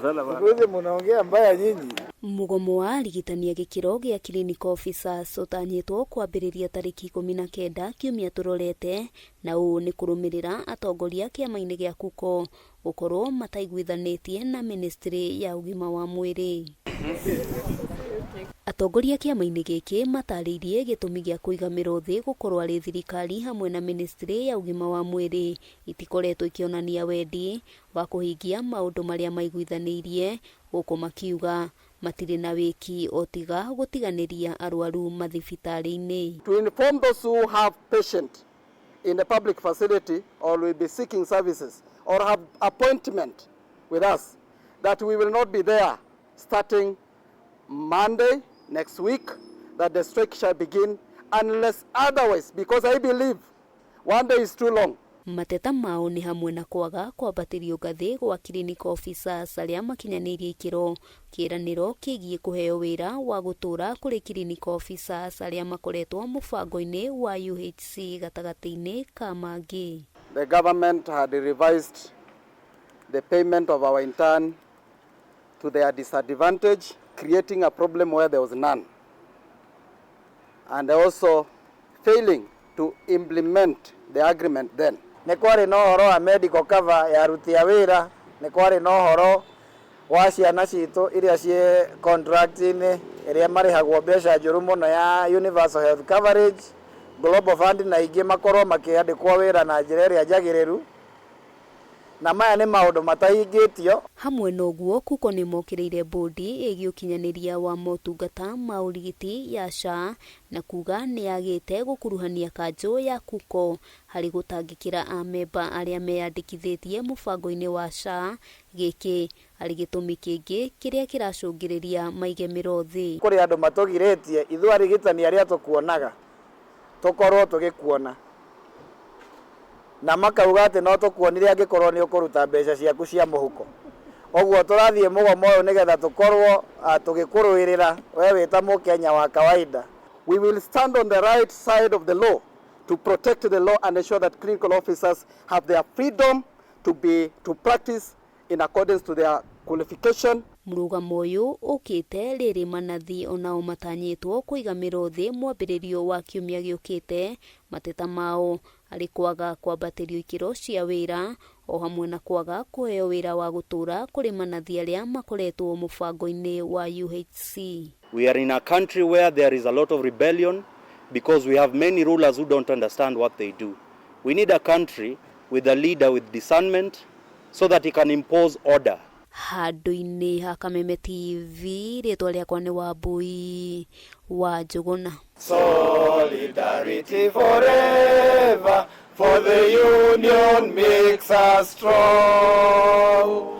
Siku hizi munaongea mbaya nyinyi. Mũgomo wa arigitani a gĩkĩro gĩa clinical officers ũtanyĩtwo kwambĩrĩria tarĩki 19 kiumia tũrorete, na ũũ nĩ kũrũmĩrĩra atongoria kĩama-inĩ gĩa KUCO gũkorwo mataiguithanĩtie na ministry ya ũgima wa mwĩrĩ. Atongoria kĩama-inĩ gĩkĩ matarĩirie gĩtũmi gĩa kũiga mĩro thĩ gũkorwo arĩ thirikari hamwe na ministry ya ũgima wa mwĩrĩ itikoretwo ikĩonania wendi wa kũhingia maũndũ marĩa maiguithanĩirie, gũkũ makiuga matirĩ na wĩki o tiga gũtiganĩria arwaru mathibitarĩ-inĩ. To inform those who have patient in a public facility or will be seeking services or have appointment with us that we will not be there starting Monday next week, that the strike shall begin unless otherwise, because I believe one day is too long. Mateta mao nĩ hamwe na kwaga kwambatĩrio ngathĩ gwa clinical officers arĩa makinyanĩirie ikĩro, kĩĩranĩro kĩgiĩ kũheo wĩra wa gũtũũra kũrĩ clinical officers arĩa makoretwo mũbango-inĩ wa UHC gatagatĩ-inĩ ka mangĩ. The government had revised the payment of our intern to their disadvantage, creating a problem where there was none, and also failing to implement the agreement then. Nĩ kwarĩ na ũhoro wa medical cover ya aruti a wĩra, nĩ kwarĩ na ũhoro wa ciana citũ iria ciĩ contract-inĩ ĩrĩa marĩhagwo mbeca njũru mũno ya universal health coverage, Global Fund na ingĩ makorwo makĩandĩkwo wĩra na njĩra ĩrĩa njagĩrĩru, na maya nĩ maũndũ matahingĩtio. Hamwe na ũguo, KUCO nĩ mokĩrĩire bodi ĩgiĩ ũkinyanĩria wa motungata ma ũrigiti ya SHA na kuga nĩ yagĩte gũkuruhania kanjũ ya KUCO harĩ gũtangĩkĩra amemba arĩa meyandĩkithĩtie mũbango-inĩ wa SHA, gĩkĩ arĩ gĩtũmi kĩngĩ kĩrĩa kĩracũngĩrĩria maige mĩro thĩ. Kũrĩ andũ matũgirĩtie ithuĩ arigitani arĩa tũkuonaga tũkorwo tũgĩkuona, na makauga atĩ no tũkuonire angĩkorwo nĩ ũkũruta mbeca ciaku cia mũhuko. Ũguo tũrathiĩ mũgomo ũyũ nĩgetha tũkorwo tũgĩkũrũĩrĩra we wĩ ta mũkenya wa kawaida. We will stand on the right side of the law to protect the law and ensure that clinical officers have their freedom to practice in accordance to their qualification. Mũrũgamo ũyũ ũkĩte rĩrĩ manathi onao matanyĩtwo kũiga mĩro thĩ mwambĩrĩrio wa kiumia gĩũkĩte, mateta mao arĩ kwaga kwambatĩrio ikĩro cia wĩra o hamwe na kwaga kũheo wĩra wa gũtũũra kũrĩ manathi arĩa makoretwo mũbango-inĩ wa UHC. We are in a country where there is a lot of rebellion because we have many rulers who don't understand what they do. We need a country with a leader with discernment so that he can impose order. Handũ-inĩ ha Kameme TV, rĩtwa rĩakwa nĩ Wambui wa Njũgũna. Solidarity forever, for the union makes us strong.